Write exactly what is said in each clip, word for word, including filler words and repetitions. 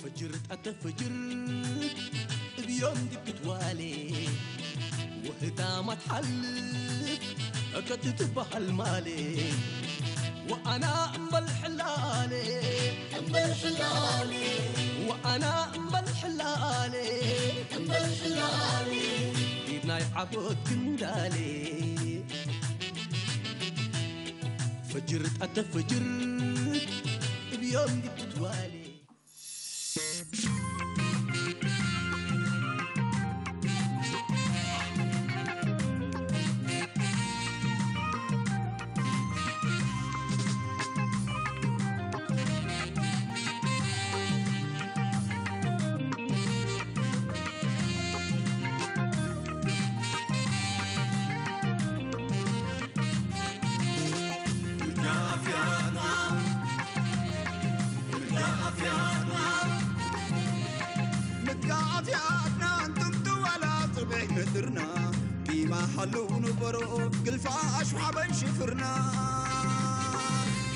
ፍጅር ጠተ ፍጅር እብ ዮም ዲብ ክትዋሌ ወህታማ ትሓልፍ እከ ትትበሀል ማሌ ወአና እምበል ሕላሌ እምበል ሕላሌ ወአና እምበል ሕላሌ እምበል ሕላሌ ዲብ ናይ ዓቦት ግንዳሌ ፍጅር ጠተ ፍጅር እብ ዮም ዲብ ክትዋሌ። ምትካፍያትና እንቱምቱ ወላ ጽብሕ ምድርና፣ ዲማ ሀሉ ንበሮ ግልፋ አሽሓበን ሽፍርና።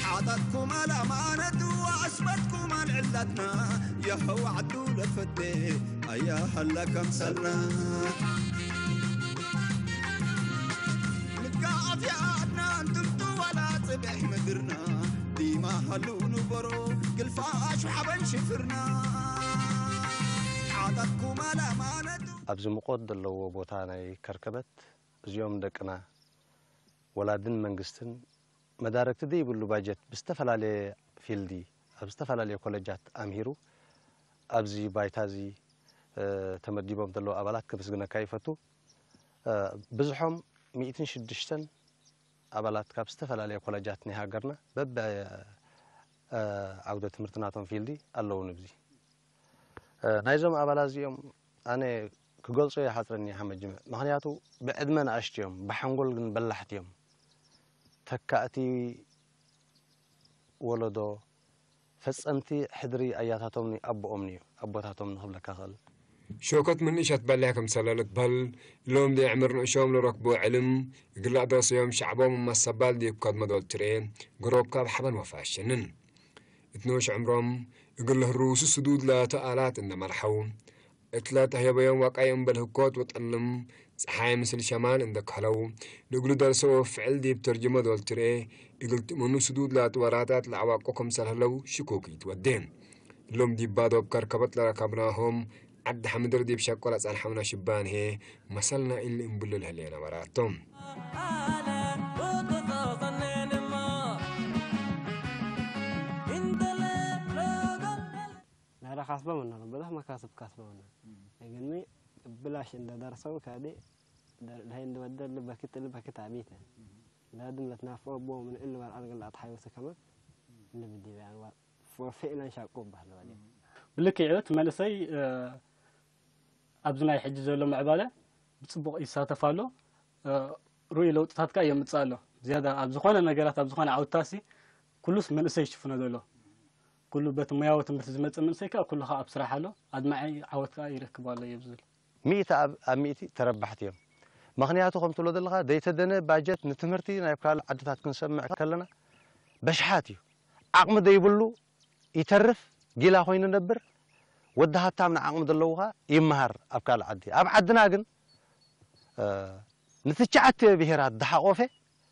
ሓጣጥኩም አልአማነት ወአስበጥኩም አልዕላትና፣ የህዋ ዐዱ ለፈቴ አያ ሀላ ከምሰልና። ምትካፍያትና እንቱምቱ ወላ ጽብሕ ምድርና፣ ዲማ ሀሉ ንበሮ ግልፋ አሽሓበን ሽፍርና። ሓጣጥኩም አልአማነቱ። ኣብዚ ምቆት ዘለዎ ቦታ ናይ ከርከበት፣ እዚኦም ደቅና፣ ወላድን መንግስትን መዳረግቲ ደይብሉ ባጀት ብዝተፈላለየ ፊልዲ፣ ኣብ ዝተፈላለየ ኮለጃት ኣምሂሩ፣ ኣብዚ ባይታ እዚ፣ እ፣ ተመዲቦም ዘለዉ ኣባላት ከመስግነካ ይፈቱ። እ፣ ብዝሖም ሚእትን ሽዱሽተን ኣባላት ካብ ዝተፈላለያ ኮለጃት ናይ ሃገርና በበ፣ እ፣ ዓውደ ትምህርቲ ናቶም ፊልዲ ኣለዉኒ። ብዚ፣ እ፣ ናይዞም ኣባላት እዚኦም ኣነ ክገልጾ ይሓጽረኒ ሓመድ ጅምዕ። ምኽንያቱ ብዕድመ ንኣሽቱ እዮም፣ ብሓንጎል ግን በላሕቲ እዮም። ተካእቲ ወለዶ ፈጸምቲ ሕድሪ ኣያታቶምኒ ኣቦኦምኒ እዩ፣ ኣቦታቶምኒ ክብለካ እኽእል። ሸውከት ምን እሸት በሊሕ ክምሰለ ልትበህል፣ እሎም ዲብ ዕምር ንእሾም ለረክቦ ዕልም፣ እግል ለአደርሰዮም ሸዕቦም እመ ሰባል ዲብ ከድመ ዶል ትርኤ፣ ገሮብከ እብ ሐበን ወፋሸንን። እት ኖሽ ዕምሮም እግል ለህሩሱ ስዱድ ላቱ አላት እንደ መርሐው፣ እትለ ተህየበዮም ወቀይ እምበል ህኮት ወጠልም ጸሓይ ምስል ሸማል እንደ ከህለው፣ ለእግሉ ደርሰው ፍዕል ዲብ ተርጅመ ዶል ትርኤ፣ እግል ትእመኑ ስዱድ ላቱ ወራታት ለአዋቆ ክምሰል ህለው ሽኩክ ኢትወዴ። እሎም ዲብ ባዶብ ከርከበት ለረከብናሆም ዐድ ሐምድር ዲብ ሸቆ ለጸንሐውነ ሽባን ህዬ፣ መሰልና እሊ እምብሉ ለህሌነ ወራት ቶም። ናይለ ካስበ ምነ ነው፣ ብዙሕ መካስብ ካስበ ምነ። እግልሚ ብላሽ እንደ ደርሰው ካዲ ደር-፣ ደሀይ እንደ ወደ እሊ በክት፣ እሊ በክት አቢተ። ላድም ለትናፍኦ ቦ ምን እሊ ወርአት እግል አትሓዮሰ ከመ እሊ ብዲበ፣ ያኒ፣ ወ-፣ ወፍዕለን ሻቁ በህለ ወዴ። ብልክዕ እት መንእሰይ፣ እ፣ ኣብዚ ናይ ሕጂ ዘሎ ምዕባለ ብጽቡቕ ይሳተፍ ኣሎ። እ፣ ርኡይ ለውጥታት ከኣ የምጽእ ኣሎ። ዝያዳ ኣብ ዝኾነ ነገራት፣ ኣብ ዝኾነ ዓውድታሲ ኩሉስ መንእሰይ ይሽፍኖ ዘሎ። ኩሉ በቲ ሞያዊ ትምህርቲ ዝመጽእ መንእሰይ ከኣ ኩሉ ከኣ ኣብ ስራሕ ኣሎ። ኣድማዒ ዓወት ከኣ ይረክብ ኣሎ እየ ዝብል። ሚእቲ ኣብ፣ ኣብ ሚእቲ ተረባሕቲ እዮም። ምኽንያቱ ከም ትብሎ ዘለኻ፣ ዘይተደነ ባጀት ንትምህርቲ ናይ ካልእ ዓድታት ክንሰምዕ ከለና በሽሓት እዩ። ዓቕሚ ዘይብሉ ይተርፍ፣ ጊላ ኮይኑ ነብር። ወዲ ሃብታም ንዓቕሚ ዘለዉ ኸኣ ይመሃር ኣብ ካልእ ዓዲ። ኣብ ዓድና ግን፣ እ፣ ንትሽዓተ ብሄራት ዝሓቆፈ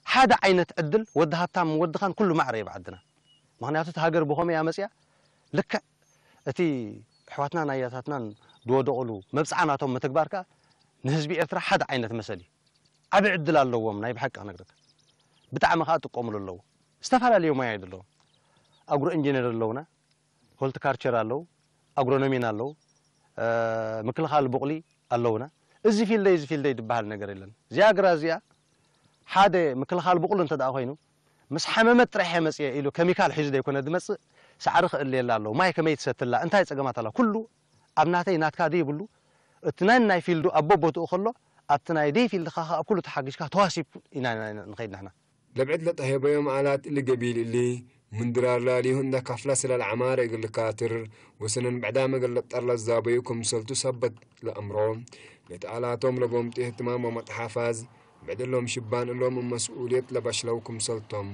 ሓደ ዓይነት ዕድል ወዲ ሃብታም ወድኻን ኩሉ ማዕረ እዩ ኣብ ዓድና። ምኽንያቱ እቲ ሃገር ብኸመይ ኣመጽያ፣ ልክዕ እቲ ኣሕዋትናን ኣያታትናን ዝወደቑሉ መብጽዓ ናቶም ምትግባር ከኣ ንህዝቢ ኤርትራ ሓደ ዓይነት መሰል እዩ። ዓቢ ዕድል ኣለዎም፣ ናይ ብሓቂ ክነግረካ። ብጣዕሚ ከኣ ጥቀሙሉ ኣለዉ። ዝተፈላለዩ ሞያ እዩ ዘለዎም። ኣግሮ ኢንጂነር ኣለዉና፣ ሆልቲካልቸር ኣለዉ፣ ኣግሮኖሚን ኣለዉ፣ እ፣ ምክልኻል ቡቕሊ ኣለዉና። እዚ ፊልደይ፣ እዚ ፊልደይ ዝበሃል ነገር የለን። እዚኣ ግራ እዚኣ ሓደ ምክልኻል ቡቕሊ እንተ ደኣ ኮይኑ፣ ምስ ሓመመት ጥራሕ እየ መጽየ ኢሉ ኬሚካል ሒዙ ዘይኮነ ዝመጽእ፣ ሳዕሪ ክእልየላ ኣለዎ፣ ማይ ከመይ ትሰትላ፣ እንታይ ጸገማት ኣላ፣ ኩሉ ኣብ ናተይ ናትካ ዘይብሉ፣ እቲ ናይ፣ ናይ ፊልዱ ኣብ በቦትኡ ከሎ፣ ኣብቲ ናይ ደይ ፊልድኻ ከኣ ኣብ ኩሉ ተሓጊዝካ ተዋሲብ ኢና፣ ኢና፣ ኢና ንኸይድ ንሕና። ለብዕድ ለጠሄበዮም አላት እሊ ገቢል እሊ፣ ምን ድራር ላሊሁ እንደ ከፍለ ስለል ዐማር እግል ልካትር ወሰነን ብዕዳም እግል ልጠር ለዛበዩ ክምሰልቱ ሰበት ለአምሮ፣ ለተአላቶም ለቦምጡ እህትማም ወመትሓፋዝ፣ ብዕድ እሎም ሽባን እሎም እብ መስኡልየት ለበሽለው ክምሰልቶም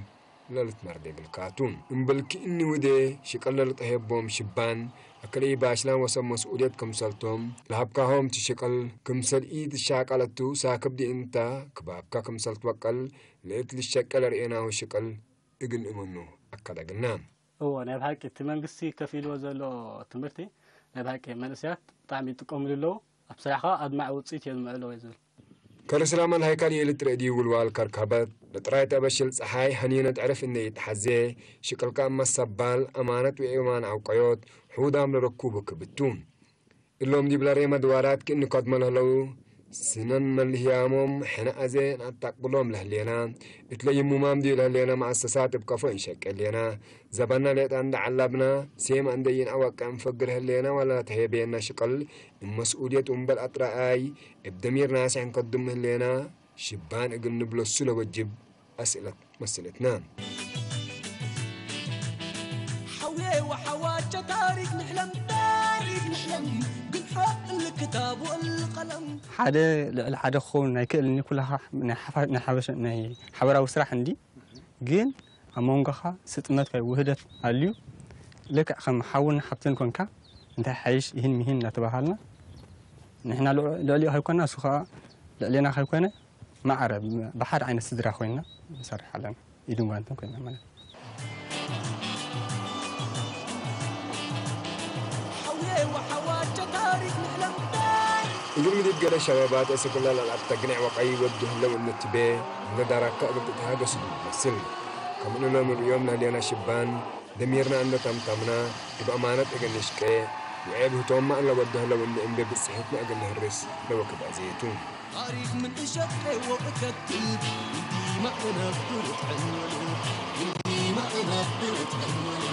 ለልትመርዴ እግልካቱ። እምበል ክእኒ ውዴ ሽቀል ለልጠሄቦም ሽባን፣ አክለ ኢባሽላም ወሰብ መስኡልየት ክምሰልቶም ለሀብካሆም ቲ ሽቀል ክምሰል ኢትሻቀለቱ ሳክብ ዲእንታ ክባብካ ክምሰል ትበቀል ለእት ልሸቄ ለርኤናሁ ሽቀል እግል እመኑ አከደ እግልና። እወ፣ ናይ ብሓቂ እቲ መንግስቲ ከፊልዎ ዘሎ ትምህርቲ ናይ ብሓቂ መንእሰያት ብጣዕሚ ይጥቀምሉ ኣለዉ። ኣብ ስራሕ ከኣ ኣድማዒ ውጽኢት የድምዑ ኣለዉ እየ ዝብል። ከርስ ላመ ለሀይካል ኢልትረእ ዲቡ ልዋል ከርከበት፣ ለጥራይ ተበሽል ጸሓይ ሀኒነት ዕርፍ እንዴ ኢተሐዜ፣ ሽቅልከ እመ ሰባል፣ አማነት ወኤማን አውቀዮት፣ ሑዳም ለረኩቡ ክብቱ። እሎም ዲብ ለሬመ ድዋራት ክእኒ ከድመ ለህለው፣ ስነን መልህያሞም ሕነ አዜ ነአታቅብሎም ለህሌና፣ እትለ ይሙማም ዲብ ለህሌነ መአሰሳት እብ ከፎ እንሸቄ ህሌና። ዘበና ሌጠ እንደ ዐላብና፣ ሴመ እንደ ኢነአወቀ እንፈግር ህሌነ ወለተሄቤነ ሽቅል፣ እብ መስኡልየት ወእምበል አትረአይ እብ ደሚር ናሴሕ እንከድም ህሌነ፣ ሽባን እግል ንብለሱ ለወጅብ አስእለት መስለትነ። ሐውዬ ወሐዋቸ ታሪክ ንሕለም፣ ታሪክ ንሕለም፣ ግን ሐቅ እሊ ክታብ ወእሊ ቀለም። ሓደ ልዕሊ ሓደ ክኸውን ኣይክእልን እዩ። ኩላኻ ናይ ሓፋ-፣ ናይ ሓበሸ-፣ ናይ ሓበራዊ ስራሕ እንዲ፣ ግን ኣብ መንጎኻ ስጥመት ወይ ውህደት ኣልዩ። ልክዕ ከም ሓውን ሓብትን ኮንካ፣ እንታይ ሓይሽ፣ ይህን ሚህን እናተባሃልና፣ ንሕና ልዕ-፣ ልዕሊኡ ከይኮና፣ እሱ ኸኣ ልዕሌና ከይኮነ፣ ማዕረ ብሓደ ዓይነት ስድራ ኮይንና ንሰርሕ ኣለና። ኢድን ጓንትን ኮይንና ማለት እዩ። እግል ምዲት ገሌ ሸባባት እስክላ ለልአተግኔዕ ወቀይ ወዱ ህለው እንዴ ትቤ፣ እንዴ ዳራካ እግል ትትሃገሱ መስል። ከም እንሎም ንርእዮም ለህሌና ሽባን፣ ደሚርና እንዴ ተምተምና፣ እብ አማነት እግል ንሽቄ፣ ወዔብ ህቶምመ እለ ወዱ ህለው እንዴ እምቤ ብጽሒትነ እግል ንህርስ ለወክድ አዜ ቱ። ታሪክ ምን እሸቄ ወእከትብ፣ ምን ዲማእ ለነብር እትዕንወል፣ ምን ዲማእ ለነብር እትዕንወል።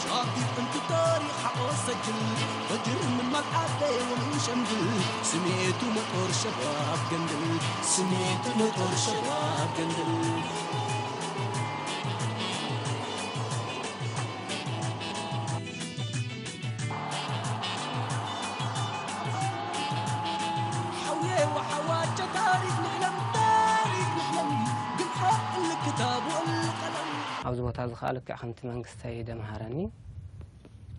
ሻብ ዲብ ዕንቱ ታሪክ ሐቆ ሰጅል፣ ፈጅር ምን መልዓቤ ወምን ሸምግል፣ ስሜቱ መጦር ሸባብ ገንድል፣ ስሜቱ መጦር ሸባብ ገንድል። ሐውዬ ወሐዋቸ ታሪክ ንሕለም፣ ታሪክ ንሕለም፣ ግን ሐቅ እሊ ክታብ ወእሊ ቀለም። ኣብዚ ቦታ እዚ ከኣ ልክዕ ከምቲ መንግስተይ ደምሃረኒ፣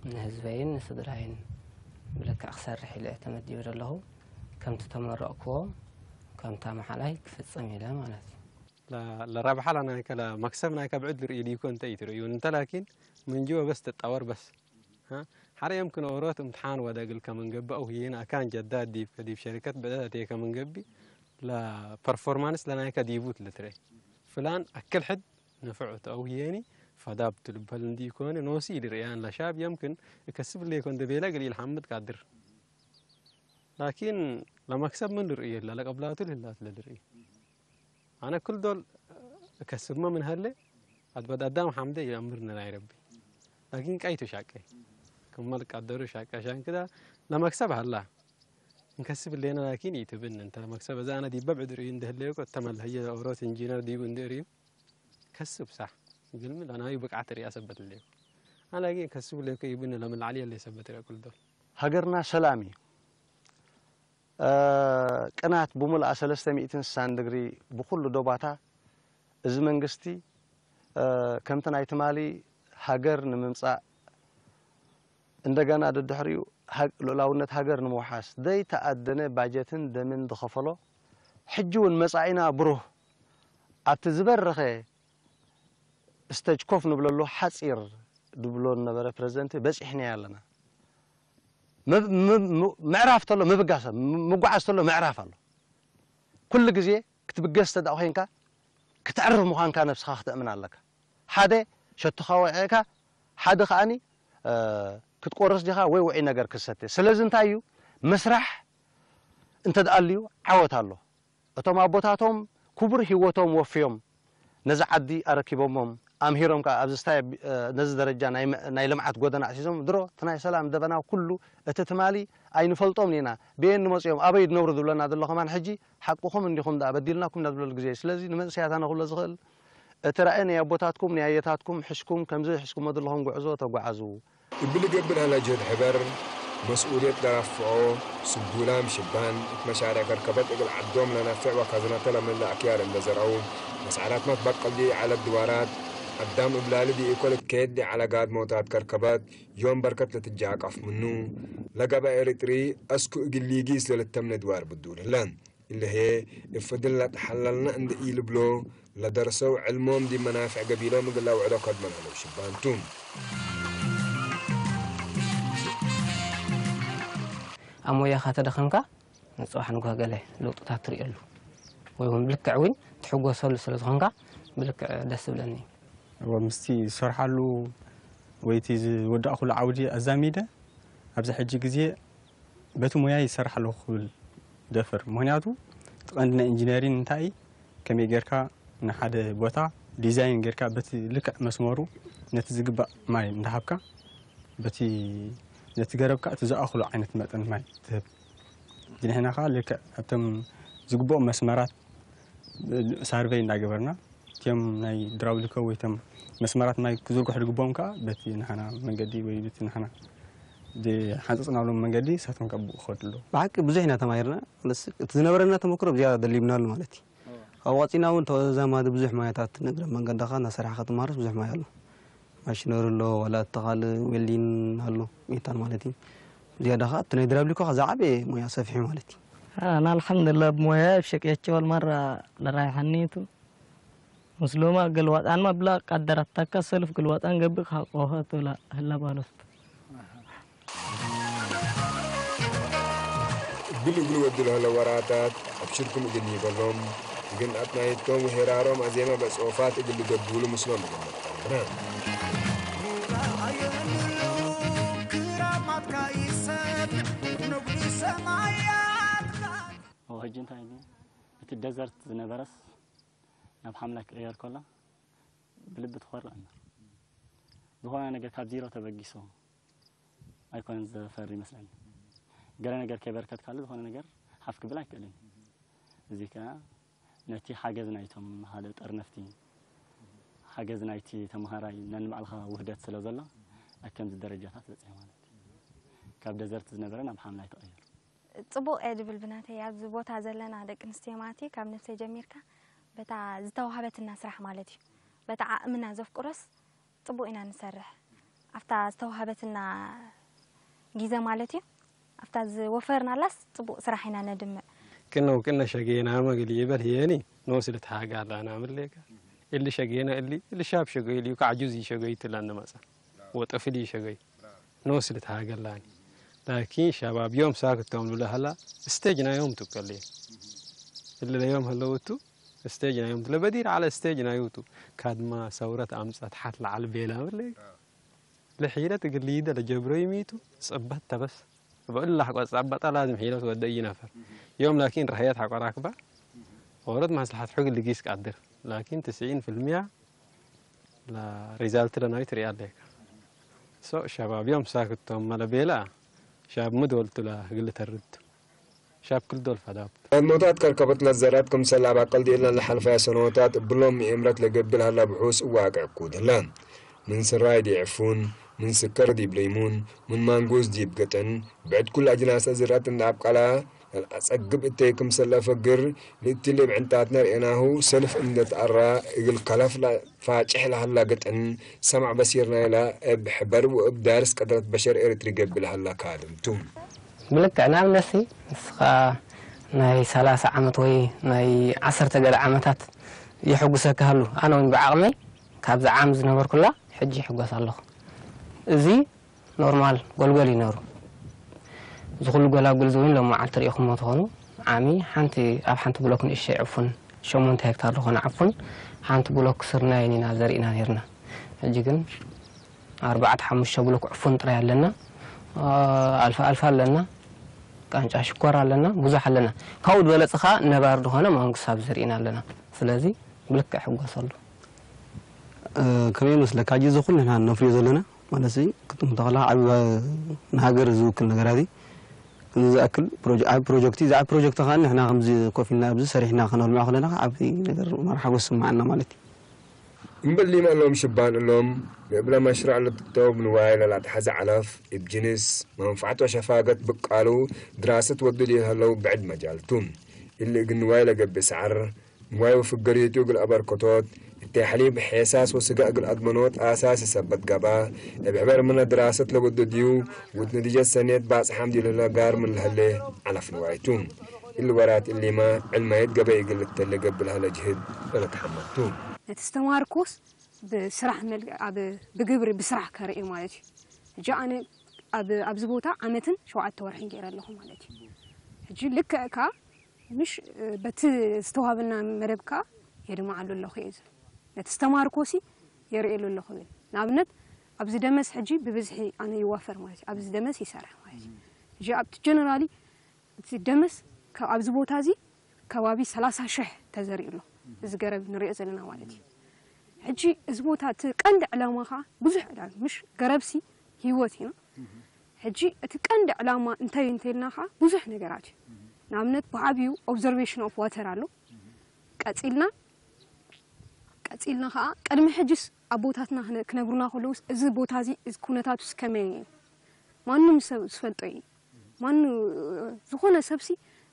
ንህዝበይን ንስድራይን ብልክዕ ክሰርሕ ኢለ እየ ተመዲበ ዘለኹ። ከምቲ ተመረቕክዎ፣ ከምታ መሓላይ ክፍጽም ኢለ ማለት እዩ። ለ-፣ ለረብሐ ለናይከ ለመክሰብ ናይከ ብዕድ ልርእዩ ዲኮ እንተ ኢትርእዩ እንተ ላኪን ምን ጅወ በስ ትጣወር በስ። ሀ? ሐረ የምክን ኦሮት እምትሓን ወደ እግልከ ምን ገብእ አው ህዬነ አካን ጀዳት ዲብከ ዲብ ሸሪከት ብዕደት አቴከ ምን ገብእ ለፐርፎርማንስ ለናይከ ዲቡ ትልትርኤ። ፍላን አክል ሕድ ነፍዑ ተ አው ህዬኒ ፈዳብ ቱ ልበል እንዲ ኢኮኒ ኖሲ ኢልርእያን ለሻብ የምክን እከስብ ሌኮ እንደ ቤለ እግል ኢልሐምድ ቃድር። ላኪን ለመክሰብ ምን ልርእዩ ህለ፣ ለቀብላቱ ልላት ለልርእዩ። አነ ክል ዶል እከስብመ ምን ሀለ፣ አድበድ አዳም ሐምደ ይአምርነ ናይ ረቢ። ላኪን ቀይቱ ሻቄ፣ ክመ ልቀደሩ ሻቄ። አሻን ክዳ ለመክሰብ ሀላ እንከስብ ህሌነ፣ ላኪን ኢትብን እንተ ለመክሰብ። እዛ አነ ዲበ ብዕድ ርእዩ እንደ ህሌኮ፣ እተ መልሀየ ኦሮት ኢንጂነር ዲቡ እንደ እርእዩ፣ ከስብ ሳሕ፣ እግልሚ ለናዩ ብቅዓት ርእያ ሰበት ህሌኮ። አነ ላኪን ከስብ ህሌኮ ኢብን ለምን ለዐሊ ህሌ ሰበት ርእያ ክል ዶል። ሀገርና ሰላም እዩ። እ፣ ቅናት ብሙልኣ ሰለስተ ሚእትን ስሳን ድግሪ ብኩሉ ዶባታ፣ እዚ መንግስቲ፣ እ፣ ከምቲ ናይ ትማሊ ሀገር ንምምጻእ፣ እንደገና ደድሕሪኡ ሀ-፣ ልኡላውነት ሀገር ንምውሓስ ዘይተኣደነ ባጀትን ደምን ዝኸፈሎ፣ ሕጂ እውን መጻኢና ብሩህ ኣብቲ ዝበረኸ ስተጅ ኮፍ ንብለሉ ሓጺር ድብሎ ነበረ ፕረዚደንት፣ በጺሕናዮ ኣለና። ምብ-፣ ምብ-፣ ም-፣ ምዕራፍ ተሎ ምብጋስ፣ ም-፣ ምጓዓዝ ተሎ ምዕራፍ ኣሎ። ኩሉ ግዜ ክትብገስ ተደኣ ኮይንካ፣ ክትዕርፍ ምዃንካ ነብስኻ ክተእምን ኣለካ። ሓደ ሸቶኻ ወዒዕካ፣ ሓደ ከኣኒ፣ እ፣ ክትቆርስ ዲኻ ወይ ውዑይ ነገር ክትሰቴ። ስለዚ እንታይ እዩ? ምስራሕ እንተ ደኣ ኣልዩ ዓወት ኣሎ። እቶም ኣቦታቶም ክቡር ህይወቶም ወፍዮም ነዚ ዓዲ ኣረኪቦሞም፣ ኣምሂሮም ከኣ ኣብዚ ስታይ፣ እ፣ ነዚ ደረጃ ናይ መ-፣ ናይ ልምዓት ጎደና ኣስይዞም። ድሮ እቲ ናይ ሰላም ደበና ኩሉ እቲ ትማሊ ኣይንፈልጦምን ኢና፣ ብኤን ንመጽኦም፣ ኣበይ ዝነብሩ ዝብለና ዘሎ ከማን ሕጂ ሓቅኹም እንዲኹም ደኣ በዲልናኩም ኢና ዝብለሉ ግዜ እዩ። ስለዚ ንመንእሰያት ኣነ ክብሎ ዝኽእል እቲ ራእይ ናይ ኣቦታትኩም ናይ ኣየታትኩም ሕሽኩም ከምዚ ሕዝኩሞ ዘለኹም ጉዕዞ ተጓዓዙ። እብ ልገብእ ለሀለ ጅህድ ሕበር መስኡልየት ለረፍዖ ስቡላም ሽባን፣ እት መሻሬዕ ከርከበት እግል ዐዶም ለነፍዕ ወካዝነተ ለምልእ አክያድ እንዴ ዘርአው፣ መስዐላትመ ትበቀል ዲብ ዐለት ድዋራት አዳም እብላሊ ዲኢኮ ልኬት ዲዐለ ጋድሞታት ከርከበት ዮም በርከት ለትጃቀፍ ምኑ፣ ለገብአ ኤሪትሪ አስኩ እግል ሊጊስ ለልተምነ ድዋር ብዱል ህለ። እለ ህዬ፣ እብ ፍድል ለትሐለልነ እንዴ ኢልብሎ፣ ለደርሰው ዕልሞም ዲብ መናፍዕ ገቢሎም እግል ለአውዕሎ ከድመ ለህለው ሽባን ቱ። አሞያኻ ተደኸምካ፣ ንጽባሕ ንግሆ ገሌ ለውጥታት ትርእየሉ፣ ወይ እውን ብልክዕ እውን ትሕጎሰሉ ስለ ዝኾንካ፣ ብልክዕ ደስ እብለኒ። እወ፣ ምስቲ ዝሰርሓሉ ወይ እቲ ዝወዳእኩሉ ዓውዲ ኣዛሚደ፣ ኣብዚ ሕጂ ግዜ በቲ ሞያይ ይሰርሕ ኣለኹ ክብል ደፍር። ምኽንያቱ፣ እቲ ቀንዲ ናይ ኢንጂነሪን እንታይ፣ ከመይ ጌርካ ንሓደ ቦታ ዲዛይን ጌርካ፣ በቲ ልክዕ መስመሩ፣ ነቲ ዝግባእ ማይ እንዳሃብካ፣ በቲ ነቲ ገረብካ እቲ ዝኣኽሎ ዓይነት መጠን ማይ ትህብ። ንሕና ከኣ ልክዕ ኣብቶም ዝግብኦም መስመራት ሳርቨይ እንዳገበርና፣ እቲኦም ናይ ድራውሊኮ ወይ እቶም መስመራት ማይ ክዝርግሑ ዝግብኦም ከኣ በቲ ንሕና መንገዲ ወይ በቲ ንሕና ዝሓንጸጽናሎም መንገዲ እሳቶም ከኣ ብኡ ክኸዱ ኣለዉ። ብሓቂ ብዙሕ ኢና ተማሂርና። ማለት እቲ ዝነበረና ተመክሮ ብዝያዳ ደሊብናሉ ማለት እዩ። ካብ ወጺእና እውን ተዛማዲ ብዙሕ ማያታት እግረ መንገድኻ እናሰራሕካ ትማሃርስ ብዙሕ ማይ ኣሎ። ማሽነሪ ኣሎ፣ ዋላ እተ ካልእ ዌልዲን ኣሎ፣ ሜታል ማለት እዩ። ዝያዳ ኸኣ እቲ ናይ ድራብሊኮ ኸኣ ዝዓበየ ሞያ ሰፊሑ ማለት እዩ። አና አልሐምዱሊላህ፣ እብ ሞያየ እብ ሸቅየቼ ወልመራ ለራይሐኒ ቱ። ምስሉመ እግል ወጣንመ እብለ ቀደረተከ ሰልፍ እግል ወጣን ገብእ ከሐቆኸ ቱ ለህለ ባኖት። እግል እግል ወዱ ለህለ ወራታት አብሽርኩም እግል ኒበሎም፣ እግል አትናይቶም ወሄራሮም አዜመ በጽሑፋት እግል ልደቡሉ ምስሎም እግል ነቀርብነ። ወህጅ እንታይ እሊ እቲ ደዘርት ዝነበረስ ናብ ሓምላ ክቅየር ከሎ ብልቢ ትኮርዕ እምር። ዝኾነ ነገር ካብ ዚሮ ተበጊሶ ኣይኮነን ዘፈሪ ይመስለኒ። ገለ ነገር ከይበርከት ካልእ ዝኾነ ነገር ሓፍ ክብል ኣይክእልን። እዚ ከኣ ነቲ ሓገዝ ናይቶም ሃለ ጠርነፍቲ፣ ሓገዝ ናይቲ ተምሃራይ ነንባዕልኻ ውህደት ስለ ዘሎ፣ ኣብ ከምዚ ደረጃታት በጺሐ ማለት እዩ። ካብ ደዘርት ዝነበረ ናብ ሓምላይ ተቐየሩ። ጽቡቕ እየ ድብል ብናተይ፣ ኣብዚ ቦታ ዘለና ደቂ ኣንስትዮ ማለት እዩ፣ ካብ ነብሰይ ጀሚርካ፣ በታ ዝተዋህበትና ስራሕ ማለት እዩ፣ በታ ዓቕምና ዘፍቅሮስ ጽቡቕ ኢና ንሰርሕ። ኣብታ ዝተዋህበትና ጊዘ ማለት እዩ፣ ኣብታ ዝወፈርናላስ ጽቡቕ ስራሕ ኢና ነድምዕ። ክነ ወክእነ ሸጌናመ እግል ይበል ህዬኒ፣ ኖስ ልትሃጋ ላና ምሌከ። እሊ ሸጌነ እሊ፣ እሊ ሻብ ሸገዩ ልዩ፣ ከዐጁዝ ኢሸገዩ ትላነ መጸ፣ ወጠፍል ኢሸገዩ። ኖስ ልትሃገላኒ። ላኪን ሸባብ ዮም ሳክት ቶም ልብለ ሀላ፣ ስቴጅ ናዮም ቱ ከልየ። እሊ ለዮም ሀለው እቱ፣ ስቴጅ ናዮም ቱ። ለበዲር ዐለ ስቴጅ ናዩ ቱ። ካድማ ሰውረት አምጸት ሐት ለዐል ቤላ ምለ። ለሒለት እግል ሊደ ለጀብረዩ ሚቱ፣ ጽበት ተበስ። እብ እላ ሐቆ ጸበጠ ላዝም ሒለት ወደ ኢነፈር። ዮም ላኪን ረሀየት ሐቆ ራክባ፣ ኦሮት መስለሐት ሑግ ልጊስ ቀድር። ላኪን ትስዒን ፍልምያ ለሪዛልት ለናዩ ትርኤ አሌከ። ሶ ሸባብ ዮም ሳክት ቶም መለቤላ ሻብ ምዶል ቱ ለእግል ተርድ ቱ። ሻብ ክል ዶል ፈዳብ ቱ። ሞታት ከርከበት ለዘራት ክምሰል አባቀል ዲእለን ለሐልፈያ ሰኖታት እብሎም ምኤምረት ለገብእ ለሀላ ብሑስ እዋቅዕ ኩድ ህለ። ምን ስራይ ዲብ ዕፉን፣ ምን ስከር ዲብ ለይሙን፣ ምን ማንጎስ ዲብ ገጠን፣ ብዕድ ኩል አጅናስ አዝራት እንደ አብቀላ ለልአጸግብ እተይ ክምሰል ለአፈግር፣ ለእትሊ እብ ዕንታትነ ርኤናሁ ሰልፍ እንዴ ተአራ፣ እግል ከለፍ ለፋጭሕ ለሀላ ገጠን ሰማዕ በሲር ናይላ እብ ሕበር ወእብ ዳርስ ቀድረት በሸር ኤረትሪ ገብእ ለሀላ ካድም ቱ። ብልክዕ ንአብነት ሲ፣ ንስኻ ናይ ሰላሳ ዓመት ወይ ናይ ዐሰርተ ገለ ዓመታት ይሕጉሰካ ሀሉ። አነ እውን ብዓቅመይ ካብዚ ዓም ዝነበርኩላ ሕጂ ይሕጎስ ኣለኹ። እዚ ኖርማል ጎልጎል እዩ ነሩ። እዚ ኩሉ ጎላጉል እዚ እውን ሎም መዓልቲ ርኢኹሞ ትኾኑ። ዓሚ ሓንቲ፣ ኣብ ሓንቲ ብሎክ ንእሸይ ዕፉን፣ ሸሞንተ ሄክታር ዝኾነ ዕፉን፣ ሓንቲ ብሎክ ስርናይን ኢና ዘሪእና ነይርና። ሕጂ ግን ኣርባዕተ ሓሙሽተ ብሎክ ዕፉን ጥራይ ኣለና። ኣልፋ ኣልፋ ኣለና። ቃንጫ ሽኮር ኣለና። ብዙሕ ኣለና። ካብኡ ዝበለጸ ኸኣ ነባር ዝኾነ ማንጉስ ኣብ ዘሪእና ኣለና። ስለዚ ብልክዕ እሕጎሰሉ። እ፣ ከመይ ይመስለካ? ሕጂ እዚ ኩሉ ንሕና ነፍርዮ ዘለና ማለት እዚ፣ ክትም ተኸላ ዓቢ ባ-፣ ንሃገር ዝውክል ነገራት እዩ። ከምዚ ዝኣክል ፕሮጀ-፣ ዓቢ ፕሮጀክት እዩ። እዚ ዓቢ ፕሮጀክት ከኣ ንሕና ከምዚ ኮፍ ኢልና ኣብዚ ሰሪሕና ከነልምዖ ከለና ከኣ ዓቢ ነገር ማራ ሓጎስ ይስምዓና ማለት እዩ። እምበል ሊመ እሎም ሽባን እሎም፣ ለእብለ መሽረዕ ለትተው እብ ንዋይ ለለአትሐዜ ዐለፍ፣ እብ ጅንስ፣ መንፈዐት ወሸፋገት ብቃሉ ድራሰት ወዱ ዲብ ሀለው ብዕድ መጃል ቱ። እሊ እግል ንዋይ ለገብእ ሰዐር፣ ንዋይ ወፍገርየቱ እግል አበርከቶት፣ እት ተሕሊብ፣ ሔሳስ ወስጋ እግል አድመኖት አሳሲ ሰበት ገብአ፣ እብ ሕበር ምነ ድራሰት ለበዶ ዲቡ፣ ውድ ነቲጀት ሰኔት ባጽሕ ሐምድ ለህለ ጋር ምን ለህሌ ዐለፍ ንዋይ ቱ። እሊ ወራት እሊመ ዕልማየት ገበይ እግል ልተሌ ገብእ ለህለ ጅህድ ለለትሐመል ቱ። ለትስተማር ኮርስ ብስራሕ መልክ፣ ኣብ፣ ብግብሪ ብስራሕ ከርኢ ማለት እዩ። ሕጂ ኣነ ኣብ፣ ኣብዚ ቦታ ዓመትን ሸውዓተ ወርሕን ገይረ ኣለኹ ማለት እዩ። ሕጂ ልክዕ ከኣ ምሽ በቲ ዝተዋህበና መደብ ከኣ የድምዓሉ ኣለኹ እየ። እዚ ነቲ ዝተማርኮሲ የርእየሉ ኣለኹ እብል። ንኣብነት ኣብዚ ደመስ ሕጂ ብብዝሒ ኣነ ይዋፈር ማለት እዩ። ኣብዚ ደመስ ይሰርሕ ማለት እዩ። ሕጂ ኣብቲ ጀነራሊ እቲ ደመስ ካብ ኣብዚ ቦታ እዚ ከባቢ ሰላሳ ሽሕ ተዘሪኡ ኣሎ። እዚ ገረብ ንሪኦ ዘለና ማለት እዩ። ሕጂ እዚ ቦታ እቲ ቀንዲ ዕላማ ኸዓ ብዙሕ ዕላማ፣ ምሽ ገረብሲ ህይወት እዩ። ሕጂ እቲ ቀንዲ ዕላማ እንታይ እንተልና ኸዓ ብዙሕ ነገራት እዩ። ንኣብነት ብዓብዩ observation of water ኣሎ። ቀጺልና፣ ቀጺልና ኸዓ ቅድሚ ሕጅስ ኣቦታትና ክነ-፣ ክነግሩና ከለውስ እዚ ቦታ እዚ፣ እዚ ኩነታቱስ ከመይ እዩ? ማንም ሰብ ዝፈልጦ እዩ። ማኑ፣ ዝኾነ ሰብሲ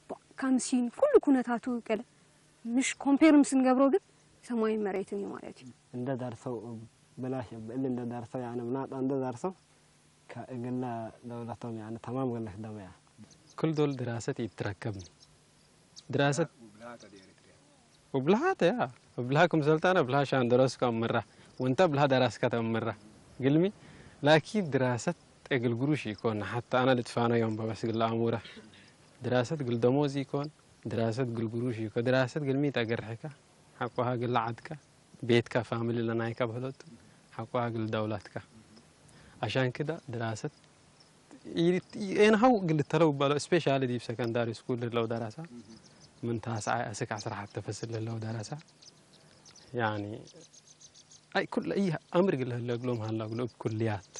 ብ-፣ ካምሲን ኩሉ ኩነታቱ ገለ ምሽ ኮምፔር ምስ እንገብሮ ግን ሰማይን መሬትን እዩ ማለት እዩ። እንደ ዳርሰው እብ ብላሽ እብ እሊ እንደ ዳርሰው፣ ያነ ምናጣ እንደ ዳርሰው ከእግለ ደውለቶም፣ ያነ ተማም ገለ ክደመያ። ክል ዶል ድራሰት ኢትትረከብኒ። ድራሰት ውብልሃተ ያ፣ ውብልሃ ክምሰልተ አነ ብልሃ ሻን ደረስከ አምራ፣ ወእንተ ብልሃ ደራስከ ተአምራ። ግልሚ፣ ላኪን ድራሰት እግል ግሩሽ ኢኮን፣ ሐተ አነ ልትፋነዮም በበስ ግለ አሙረ። ድራሰት ግል ደሞዝ ኢኮን፣ ድራሰት ግል ግሩሽ ኢኮን። ድራሰት ግልሚ ተገርሕከ፣ ሐቆሃ ግለ ዐድከ፣ ቤትከ፣ ፋሚሊ ለናይከ በህለቱ፣ ሐቆሃ ግል ደውለትከ። አሻን ክደ ድራሰት ኤንሃው እግል ልተለው እባለው፣ ስፔሻሊ ዲብ ሰከንዳሪ ስኩል ለህለው ደረሰ፣ ምን ታስዓይ አስክ ዐስራ ሐቴ ፈስል ለህለው ደረሰ፣ ያኒ፣ አይ፣ ኩለ፣ አይ፣ አምር እግል ለህለ እግሎም ሀላ እግሉ እብ ኩልያት፣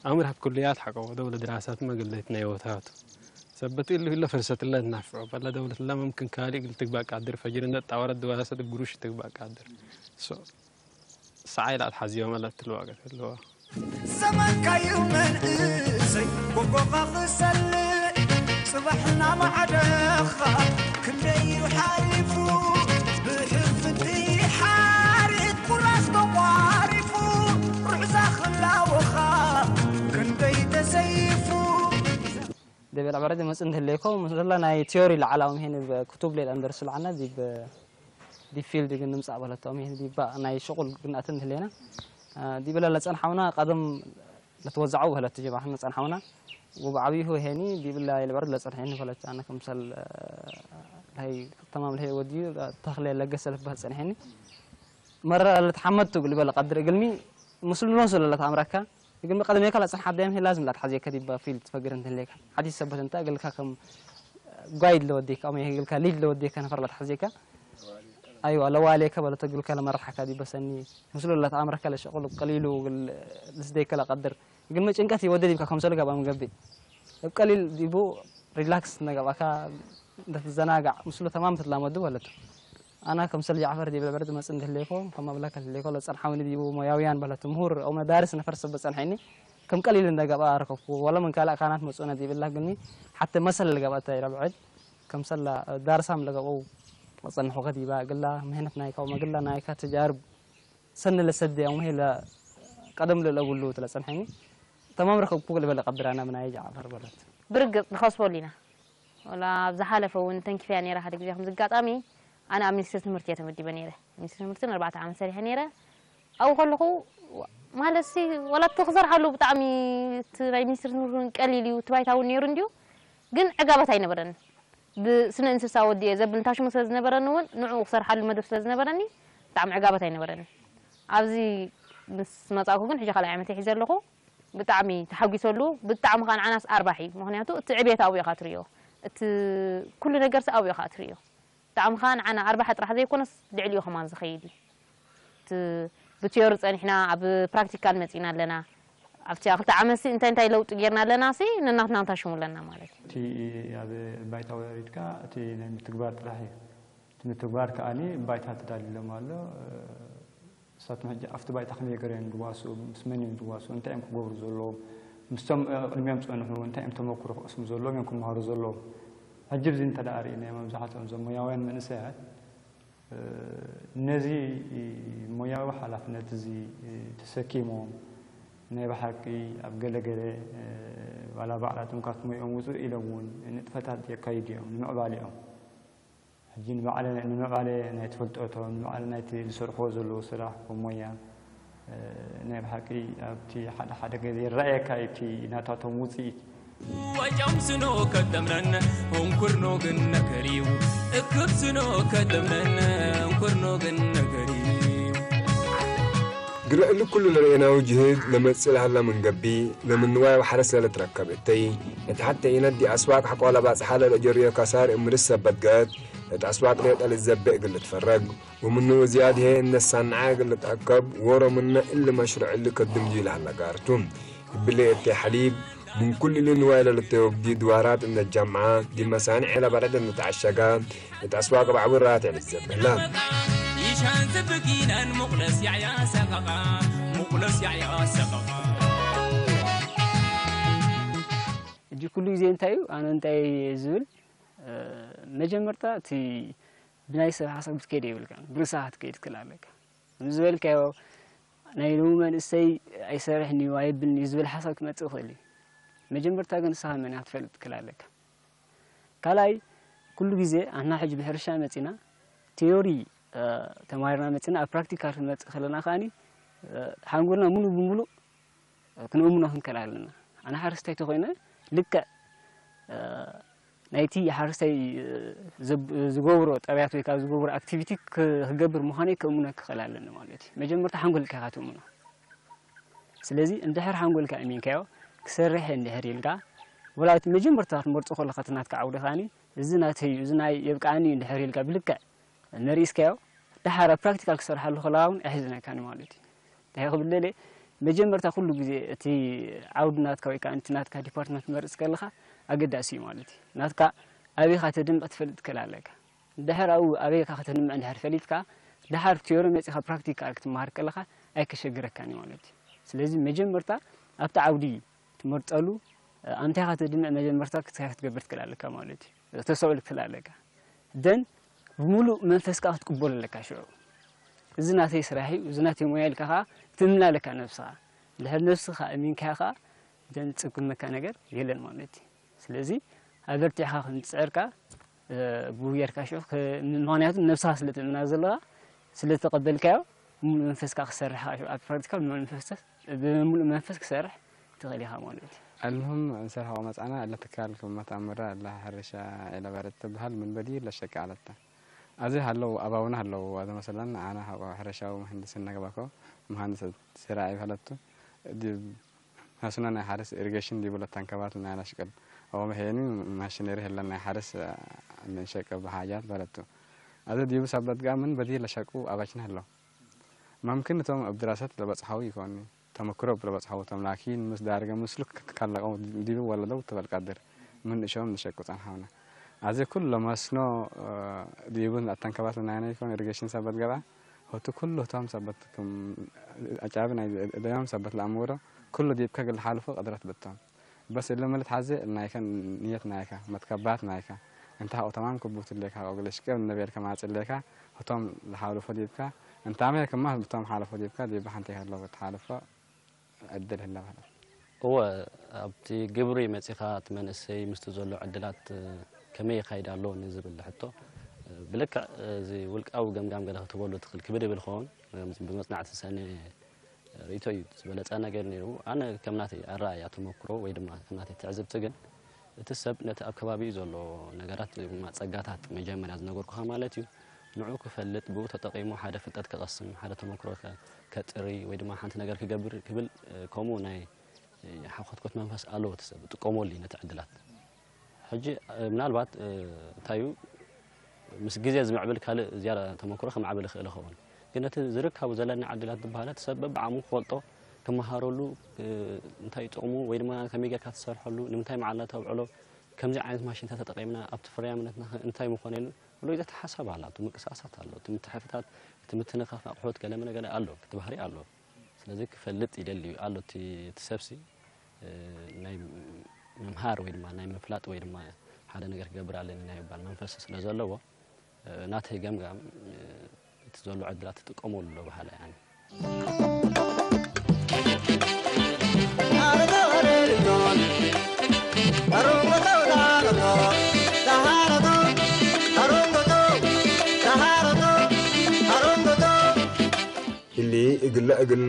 አምር ሀብ ኩልያት ሐቀ ወደው ለድራሳትመ እግል ለትነዮታቱ። ሰበት እሉ ህለ ፍርሰት እለ ትናፍዖ፣ በለ ደውለት እለ መምክን ካሊ እግል ትግባእ ቃድር፣ ፈጅር እንደ ጣወረት ድራሰት እብ ግሩሽ ትግባእ ቃድር። ሶ፣ ሰዓይ ለአትሐዝዮም እለ እትልዋቀት ህልዋ። ዘመንካዩ መንእሰይ ጎጎኻ ክሰልዕ፣ ጽባሕና ማዕደኻ ክንደዩ ሓሊፉ፣ ብሕፍንቲ ሓሪት ቁራስ ተቋሪፉ፣ ሩዕዛ ክላወኻ ክንደይ ተሰይፉ። ዲብ ዕለ ዕባደት መጽእ እንተ ህሌኮ፣ ምስለ ናይ ቲዮሪ ለዐለ አውም ሄን እብ ክቱብ ሌል አንደርሱ ለዐልነ፣ ዲብ፣ ዲብ ፊልድ ግን ንምጽእ በለቶ አውም ሄን ዲብ ናይ ሽቁል ግን አትን ህሌነ። ዲብለ ለጸንሐውና ቀደም ለትወዘዐው በህለት ጀማዕትነ ጸንሐውና። ወበዐቢሁ ሄኒ ዲብለ ዕለ ዕባደት ለጸንሐኒ በህለት አነ ክምሰል ለሀይ ተማም ለሀይ ወድዩ ተክሌ ለገሰ ልትበህል ጸንሐኒ። መረ ለልትሐመድ ቱ እግል በለ ቀድር እግልሚ ምስሉ ኖሱ ለለትአምረከ፣ እግልሚ ቀደሜከ ለጸንሐት ዳይም ህይ ላዝም ለአትሐዜከ ዲበ ፊልድ ትፈግር እንተ ህሌከ። ሐዲስ ሰበት እንተ እግልከ ከም ጋይድ ለወዴከ፣ አው እግልከ ሊድ ለወዴከ ነፈር ለአትሐዜከ። አይወ፣ ለዋሌከ በለቶ እግልከ ለመረሐከ ዲበ ሰኒ ምስሉ ለለትአምረከ ለሸቁል ቀሊሉ እግል ልስዴከ ለቀድር። እግልሚ ጭንቀት ይወዴ ዲብከ ከምሰሉ ገብአ ምገብእ። እብ ቀሊል ዲቡ ሪላክስ እንደ ገብአከ እንደ ትዘናጋዕ ምስሉ ተማም ትትላመዱ በለቱ። አነ ክምሰል ጃዕፈር ዲብ ዕለ ዕባደት መጽእ እንደ ህሌኮ፣ ከም መብለከ ህሌኮ ለጸንሐውኒ ዲቡ ሞያውያን በለቱ። ምሁር አው መዳርስ ነፈር ሰበት ጸንሐኒ፣ ከም ቀሊል እንደ ገብአ አረከብኩ። ወለ ምን ካልእ አካናት መጽኡነ ዲብ እላ ግኒ፣ ሐቴ መሰል ለገብአተ ረብዐት፣ ክምሰል ዳርሳም ለገብአው ለጸንሐው ከዲባ፣ እግላ ምህነት ናይካ ወመግላ ናይካ ተጃርብ ሰኒ ለሰዴ አው መህለ ቀደም ለለእጉሉ ትለጸንሐኒ። ተማም ረከብኩ ልበለ ቀድር አነ ምናየ ጃዕፈር በለት። ብርግጽ ንኸስቦ ሊና። ወላ ኣብ ዝሓለፈ እውን ተንኪፈያ ነይረ። ሓደ ግዜ ከምዚ ኣጋጣሚ ኣነ ኣብ ሚኒስትሪ ትምህርቲ እየ ተመዲበ ነይረ። ሚኒስትሪ ትምህርቲ ንኣርባዕተ ዓመት ሰሪሐ ነይረ። ኣብኡ ከለኹ፣ ማለትሲ፣ ወላ እቲ ክሰርሓሉ ብጣዕሚ፣ እቲ ናይ ሚኒስትሪ ትምህርቲ እውን ቀሊል እዩ፣ እቲ ባይታ እውን ነይሩ እንድዩ፣ ግን ዕጋበት ኣይነበረኒ። ብስነ እንስሳ ወዲኤ ዘብል እንታሽሙ ስለ ዝነበረኒ እውን፣ ንዕኡ ክሰርሓሉ መደብ ስለ ዝነበረኒ፣ ብጣዕሚ ዕጋበት ኣይነበረኒ። ኣብዚ ምስ መጻእኩ ግን፣ ሕጂ ካልኣይ ዓመተይ ሒዘ ኣለኹ። ብጣዕሚ ተሓጒሰሉ፣ ብጣዕሚ ኸኣ ንዓናስ ኣርባሕ እዩ። ምኽንያቱ፣ እቲ ዕቤት ኣብኡ ኢኻ ትርእዮ። እቲ ኩሉ ነገርሲ ኣብኡ ኢኻ ትርእዮ። ብጣዕሚ ኸኣ ንዓና ኣርባሕ ጥራሕ ዘይኮነስ፣ ልዕሊኡ ከማን ዝኸይድ እዩ። እቲ ብቲዮሪ ጸኒሕና፣ ኣብ ፕራክቲካል መጺእና ኣለና። ኣብቲ ክልተ ዓመትሲ እንታይ እንታይ ለውጢ ጌርና ኣለናሲ፣ ነናትና ንታሽሙ ኣለና ማለት እዩ። እቲ ኣብ ባይታ ወሪድካ፣ እቲ ናይ ምትግባር ጥራሕ እዩ። እቲ ምትግባር ከኣኒ ባይታ ተዳልዩሎም ኣሎ። ንሳቶም ሕጂ ኣብቲ ባይታ ከመይ ገይሮም እዮም ዝዋስኡ፣ ምስ መን እዮም ዝዋስኡ፣ እንታይ እዮም ክገብሩ ዘለዎም፣ ምስቶም፣ እ፣ ቅድሚኦም ዝጸንሑ እንታይ እዮም ተመክሮ ክቐስሙ ዘለዎም እዮም ክመሃሩ ዘለዎም። ሕጂ ብዚ እንተ ደኣ ርኢናዮ፣ መብዛሕትኦም እዞም ሞያውያን መንእሰያት እነዚ ሞያዊ ሓላፍነት እዚ ተሰኪሞም ናይ ብሓቂ ኣብ ገለ ገለ ዋላ ባዕላቶም ካብቲ ሞይኦም ውጹእ ኢሎም እውን ንጥፈታት የካይዱ እዮም ንምዕባሌኦም። ሕጂ ንባዕለ-፣ ንምዕባለ ናይ ትፈልጦቶም፣ ንባዕለ ናይቲ ዝሰርሕዎ ዘለዉ ስራሕ ወሞያ፣ እ፣ ናይ ብሓቂ ኣብቲ ሓደ ሓደ ግዜ ይረኣየካ እዩ እቲ ናታቶም ውጽኢት። ዋጃም ስኖ ከደምነን፣ እንኩርኖ ግን ነገሪው። እክብ ስኖ ከደምነን፣ እንኩርኖ ግን ነገሪው። ግረ እሊ ኩሉ ለርኤናሁ ጅህድ ለመጽእ ለሀላ ምን ገብእ፣ ለምን ንዋይ ወሐረስ ለልትረከብ እተይ፣ እት ሐቴ ኢነት ዲብ አስዋቅ ሐቆ ለባጽሐ ለልአጀርዮ ከሳር እምርስ ሰበት ገአት፣ እት አስዋቅ ሌጠ ልትዘቤ እግል ልትፈረግ፣ ወምኑ ዝያድ ህዬ እነ ሳንዐ እግል ልትአከብ፣ ዎሮ ምነ እሊ መሽሩዕ እሊ ከድም ጂ ለሀለ ጋር ቱ። እብሊ እቴ ሐሊብ፣ ምን ኩሉ እሊ ንዋይ ለልተወብዲ ድዋራት እንደ ጃምዓ፣ ዲብ መሳንዕ ለበለድ እንደ ተዐሸጋ፣ እት አስዋቅ ባዕቡራት ልትዘበላ። ይሻን ዝብጊናን ሙቅለስ ያዕያ ሰቀቃ፣ ሙቅለስ ያዕያ ሰቀቃ። እጅ ኩሉ ግዜ እንታይ እዩ? ኣነ እንታይ ዝብል፣ እ፣ መጀመርታ እቲ ብናይ ሰብ ሓሳብ ክትከይድ የብልካን፣ ብርእስኻ ክትከይድ ትክእል ኣለካ። ከምዚ ዝበልካዮ፣ ናይ ሎሚ መንእሰይ ኣይሰርሕን እዩ፣ ኣየብልን እዩ ዝብል ሓሳብ ክመጽእ ይኽእል እዩ። መጀመርታ ግን ንስኻ መን ኢኻ ክትፈልጥ ትክእል ኣለካ። ካልኣይ፣ ኩሉ ግዜ ኣና ሕጂ ብሕርሻ መጺና፣ ቲዮሪ፣ እ፣ ተማሂርና መጺና፣ ኣብ ፕራክቲካል ክንመጽእ ከለና ከኣኒ፣ እ፣ ሓንጎልና ሙሉእ ብሙሉእ ክንእምኖ ክንክእል ኣለና። ኣነ ሓረስታይ ተኾይነ፣ ልክዕ፣ እ፣ ናይቲ ሓረስታይ፣ እ፣ ዘብ-፣ ዝገብሮ ጠባያት ወይ ካብ ዝገብሮ ኣክቲቪቲ ክ-፣ ክገብር ምዃነይ ከእምኖ ክኽእል ኣለኒ ማለት እዩ። መጀመርታ ሓንጎልካ ኢኻ ትእምኖ። ስለዚ እንድሕር ሓንጎልካ ኣሚንካዮ፣ ክሰርሕ እየ እንድሕር ኢልካ፣ ወላ እቲ መጀመርታ ክትመርጾ ከለኻ እቲ ናትካ ዓውዲ ከኣኒ፣ እዚ ናተይ እዩ፣ እዚ ናይ የብቅዓኒ እዩ እንድሕር ኢልካ ብልክዕ መሪስካዮ፣ ደሓር ኣብ ፕራክቲካል ክሰርሓሉ ከለኻ እውን ኣይሕዝነካን እዩ ማለት እዩ። እንታይ ክብል ደልየ፣ መጀመርታ ኩሉ ግዜ እቲ ዓውዲ ናትካ ወይ ከኣ እቲ ናትካ ዲፓርትመንት ትመርጽ ከለኻ ኣገዳሲ እዩ ማለት እዩ። ናትካ ኣበይ ኢኻ ተድምዕ ክትፈልጥ ትክእል ኣለካ። ድሕር ኣብኡ ኣበይ ኢኻ ከተድምዕ እንድሕር ፈሊጥካ፣ ደሓር ቲዮሪ መጺእካ ፕራክቲካል ክትመሃር ከለኻ ኣይከሸግረካን እዩ ማለት እዩ። ስለዚ መጀመርታ ኣብቲ ዓውዲ ትመርጸሉ፣ ኣንታይ ኢኻ ተድምዕ መጀመርታ ክትከ-፣ ክትገብር ትክእል ኣለካ ማለት እዩ። ተሰውል ትክእል ኣለካ። ደን ብምሉእ መንፈስካ ክትቅበሎ ኣለካ ሽዑ። እዚ ናተይ ስራሕ እዩ፣ እዚ ናተይ ሞያ ኢልካ ከኣ ትእምን ኣለካ ነብስኻ። እንድሕር ነብስኻ ኣሚንካዮ ከኣ ደን ዝጽግመካ ነገር የለን ማለት እዩ። ስለዚ ኣበርቲዕካ ከም ትጽዕርካ፣ እ፣ ብኡ ጌርካ ሽዑ ክ-፣ ምኽንያቱ ነብስኻ ስለ ትእምና ዘለኻ፣ ስለ ተቐበልካዮ፣ ብምሉእ መንፈስካ ክሰርሕ ከኣ ሽዑ ኣብ ፕራክቲካል ብምሉእ መንፈስ፣ ብምሉእ መንፈስ ክሰርሕ ትኽእል ኢኻ ማለት እዩ። አልሙህም እንሰርሐቆ መጽአና እለ ትካል ክም መትአምረ እለ ሕርሻ ዒለበረት ትበሀል ምን በዲር ለሸቂ ዐለተ። አዜ ሀለው አባውነ ሀለው። አዜ መሰለን አነ ሐቆ ሕርሻዊ ምህንድስና ገብአኮ፣ መሃንድስ ዝራዒ በሀለቱ። ዲብ መስኖ ናይ ሐርስ ኢሪጌሽን ዲቡ ለተንከባቱ ናይ ነሽቅብ። አወመ ሄኒ ማሽነሪ ህለን ናይ ሐርስ እንሸቅብ ሐጃት በሀለቱ። አዜ ዲቡ ሰበት ገአ ምን በዲር ለሸቁ አባችነ ሀለው። መምክን እቶም እብ ድራሰት ለበጽሐው ኢኮኒ፣ ተመክሮ እብ ለበጽሐው ቶም፣ ላኪን ምስ ዳርገ ምስሉ ከለቀው ዲብ ወለደው ትበል ቀድር ምን እሾም ንሸቁ ጸንሐውነ። አዜ ኩሉ ለመስኖ፣ እ፣ ዲቡ አተንከባቱ ናይነ ኢኮን ኢሪጌሽን ሰበት ገብአ፣ ሆቱ ኩሉ ህቶም ሰበት ክም አጫቢ ናይ እደዮም ሰበት ለአምውሮ፣ ኩሉ ዲብከ እግል ለሓልፎ ቀድረት ብቶም። በስ እለ ምን ልትሐዜ፣ ናይከ ንየት ናይከ፣ መትከባት ናይከ፣ እንተ ሐቆ ተማም ክቡት እሌከ፣ ሐቆ እግል እሽቅብ እንዴ ቤልከ ማጽእ እሌከ፣ ህቶም ለሓልፎ ዲብከ፣ እንታመ ክማ ህቶም ሓለፎ ዲብከ፣ ዲበ ሐንቴ ከለው ትሓልፎ ዕድል ህለ በህለት። እወ፣ ኣብቲ ግብሪ መጺኻ እቲ መንእሰይ ምስቲ ዘሎ ዕድላት ከመይ ይካይድ ኣሎ ንዝብል ሕቶ፣ ብልክዕ እዚ ውልቃዊ ገምጋም ገለ ክትበሉ ትኽእል ክብድ ይብል ኸውን፣ ብመጽናዕቲ ዝሰእነ ርእይቶ እዩ። ዝበለጸ ነገር ነይሩ። ኣነ ከም ናተይ ኣረኣእያ ተመክሮ ወይ ድማ ከም ናተይ ትዕዝብቲ ግን፣ እቲ ሰብ ነቲ ኣብ ከባቢኡ ዘሎ ነገራት ወይ ድማ ጸጋታት መጀመርያ ዝነገርኩኻ ማለት እዩ፣ ንዑ ክፈልጥ፣ ብኡ ተጠቒሙ ሓደ ፍልጠት ክቐስም፣ ሓደ ተመክሮ ከ-፣ ከጥሪ ወይ ድማ ሓንቲ ነገር ክገብር ክብል፣ ከምኡ ናይ ሓኮትኮት መንፈስ ኣለዎ እቲ ሰብ፣ ይጥቀመሉ እዩ ነቲ ዕድላት። ሕጂ፣ እ፣ ምናልባት፣ እ፣ እንታይ እዩ፣ ምስ ግዜ ዝምዕብል ካልእ ዝያዳ ተመክሮ ከማዕብል ይኽእል ይኸውን። ግን ነቲ ዝርካቡ ዘለኒ ዕድላት ዝበሃለ፣ እቲ ሰብ በብዓቕሙ ክፈልጦ፣ ክመሃረሉ፣ እ፣ እንታይ እዩ ጥቕሙ፣ ወይ ድማ ከመይ ጌርካ ትሰርሐሉ፣ ንምንታይ መዓላ ተብዕሎ፣ ከምዚ ዓይነት ማሽንታት ተጠቒምና፣ ኣብቲ ፍርያምነትና ከ እንታይ ምኾነ ኢሉ፣ ኩሉ ግዜ እቲ ሓሳብ ኣሎ፣ እቲ ምንቅስቃሳት ኣሎ፣ እቲ ምትሕፍታት፣ እቲ ምትንኻፍ ኣቑሑት፣ ገለ መለ ገለ ኣሎ፣ እቲ ባህሪ ኣሎ። ስለዚ ክፈልጥ ይደሊ ኣሎ እቲ፣ እቲ ሰብሲ፣ እ፣ ናይ ምምሃር ወይ ድማ ናይ ምፍላጥ ወይ ድማ ሓደ ነገር ክገብር ኣለኒ ናይ ምባል መንፈስ ስለ ዘለዎ፣ እ፣ ናተይ ገምጋም፣ እ፣ ዘሎ ዕድላት ትጥቀመሉ ለበሃለ ያኒ። እሊ እግለ እግል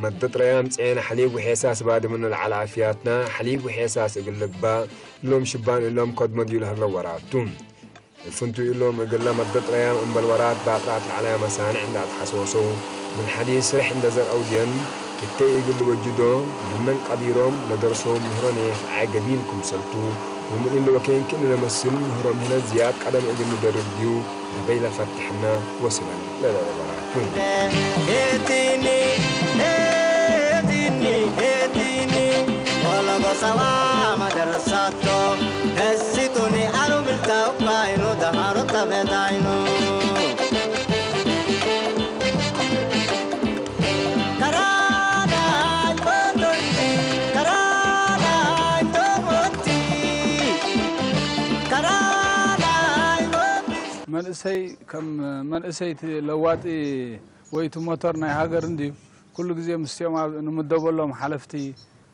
መደት ረያም ጼነ ሐሊብ ወሔሳስ ባዲ ምን ለዐለ አፍያትና ሐሊብ ወሔሳስ እግል ልግባእ እሎም ሽባን እሎም ከድመ ዲዩ ለህለው ወራት ቱ። እብ ፍንቱይ እሎም እግለ መደት ረያም እምበል ወራት ባጥራት ለዐለያ መሳንዕ እንደ አትሐሰወሰው፣ ምን ሐዲስ ስርሕ እንደ ዘርአው ድየን፣ እተይ እግል ልወጅዶ፣ ምነን ቀዲሮም ለደርሶም ምህሮ ነየፍዐ ገቢል ክምሰልቱ፣ ወምን እሊ ወኬን ክእኒ ለመስል ምህሮ ምህነት ዝያድ ቀደም እግል ንደርብ ዲዩ፣ ለበይ ለፈትሕነ ወስነን ለለበራቱ። ኤቲኒ፣ ኤቲኒ፣ ኤቲኒ፣ ወለጎ ሰዋ መደረሳቶ፣ ደሲቱኒ አኑ ብልታው ባይኑ፣ ደሃሮ ጠበታይኑ። ከራዳይ ቦቶቲ፣ ከራዳይ ቶሞቲ፣ ከራዳይ ቦቲ። መንእሰይ ከም መንእሰይ እቲ ለዋጢ ወይ እቲ ሞተር ናይ ሃገር እንድዩ። ኩሉ ግዜ ምስኦም ኣብ ንምደበሎም ሓለፍቲ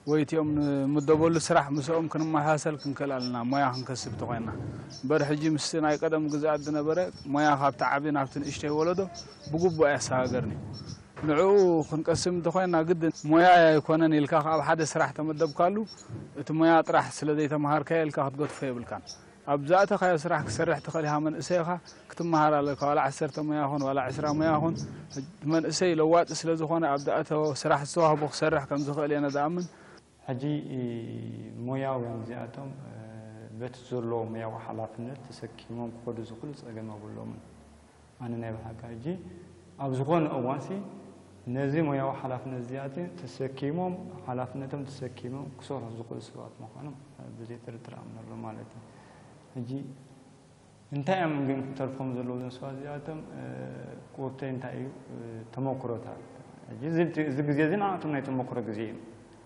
ወይ እቲኦም ንምደበሉ ስራሕ ምስኦም ክንመሳሰል ክንክእል ኣለና፣ ሞያ ክንከስብ ተኾይንና። እምበር ሕጂ ምስቲ ናይ ቀደም ግዝኣት ዝነበረ ሞያ ካብቲ ዓቢ ናብቲ ንእሽተይ ወለዶ ብግቡእ ኣየሰጋገርን እዩ። ንዕኡ ክንቀስም እንተኾይንና ግድን ሞያ ኣይኮነን ኢልካ ኣብ ሓደ ስራሕ ተመደብካሉ፣ እቲ ሞያ ጥራሕ ስለ ዘይተምሃርካዮ ኢልካ ክትገድፎ የብልካን። ኣብ ዝኣተኻዮ ስራሕ ክሰርሕ ትኽእል ኢኻ። መንእሰይኻ ክትመሃር ኣለካ። ዋላ ዐሰርተ ሞያ ኹን፣ ዋላ ዕስራ ሞያ ኹን፣ መንእሰይ ለዋጢ ስለ ዝኾነ፣ ኣብ ዝኣተዎ ስራሕ ዝተዋህቦ ክሰርሕ ከም ዝኽእል እየ ነዝኣምን። ሕጂ ሞያውያን እዚኣቶም፣ በቲ ዘለዎም ሞያዊ ሓላፍነት ተሰኪሞም ክኸዱ ዝኽእሉ ጸገም ኣብሎምን። ኣነ ናይ ብሓቂ ሕጂ ኣብ ዝኾነ እዋንሲ ነዚ ሞያዊ ሓላፍነት እዚኣቲ ተሰኪሞም፣ ሓላፍነቶም ተሰኪሞም ክሰርሑ ዝኽእሉ ሰባት ምዃኖም ብዘይ ጥርጥር ኣምነሉ ማለት እዩ። ሕጂ እንታይ እዮም ግን ክተርፎም ዘለዉ እዞም ሰባት እዚኣቶም? ቁሩብተይ እንታይ እዩ? ተመኩሮታት። ሕጂ እዚ፣ እዚ ግዜ እዚ ንዓኣቶም ናይ ተመኩሮ ግዜ እዩ።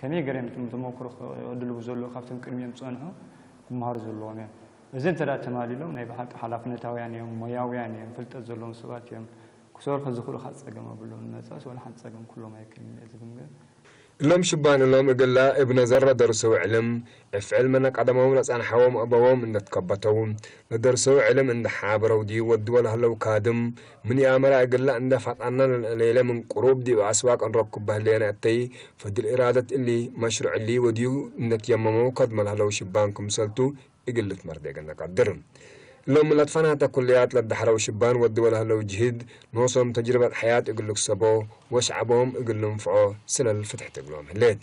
ከመይ ገይሮም ተመኩሮ ከድልቡ ዘለዉ ካብቶም ቅድሚኦም ዝጸንሑ ክመሃሩ ዘለዎም እዮም። እዚ እንተ ደኣ ተማሊሎም፣ ናይ ብሓቂ ሓላፍነታውያን እዮም፣ ሞያውያን እዮም፣ ፍልጠት ዘለዎም ሰባት እዮም። ክሰርሑ ዝኽእሉ ከኣ ጸገም ኣብሎም። ንመጻእስ ወላ ሓንቲ ጸገም ክህሎም ኣይክእልን እየ ዝግምገም። እሎም ሽባን እሎም እግለ እብ ነዘር ለደርሰው ዕልም፣ እብ ፍዕል መነ ቀደሞም ለጸንሐዎም አበዎም እንደ ትከበተው፣ ለደርሰው ዕልም እንደ ሓበረው ዲብ ወድወ ለህለው ካድም፣ ምን ይአመረ እግለ እንደ ፈጠነ ለእሌለ ምን ቅሩብ ዲብ አስዋቅ እንረክብ በህሌነ እተይ፣ ፈድል ኢራደት እሊ መሽሩዕ እሊ ወድዩ እንደ ትየመመው ከድመ ለህለው ሽባን ክምሰልቱ፣ እግል ልትመርዴ ገነ ቀድር። እሎም ለትፈናተ ኩልያት ለደሐረው ሽባን ወድወ ለህለው ጅህድ፣ ኖሶም ተጅርበት ሐያት እግል ልክሰቦ ወሸዐቦም እግል ልንፍዖ ስለል ፍትሕት እግሎም ህሌት።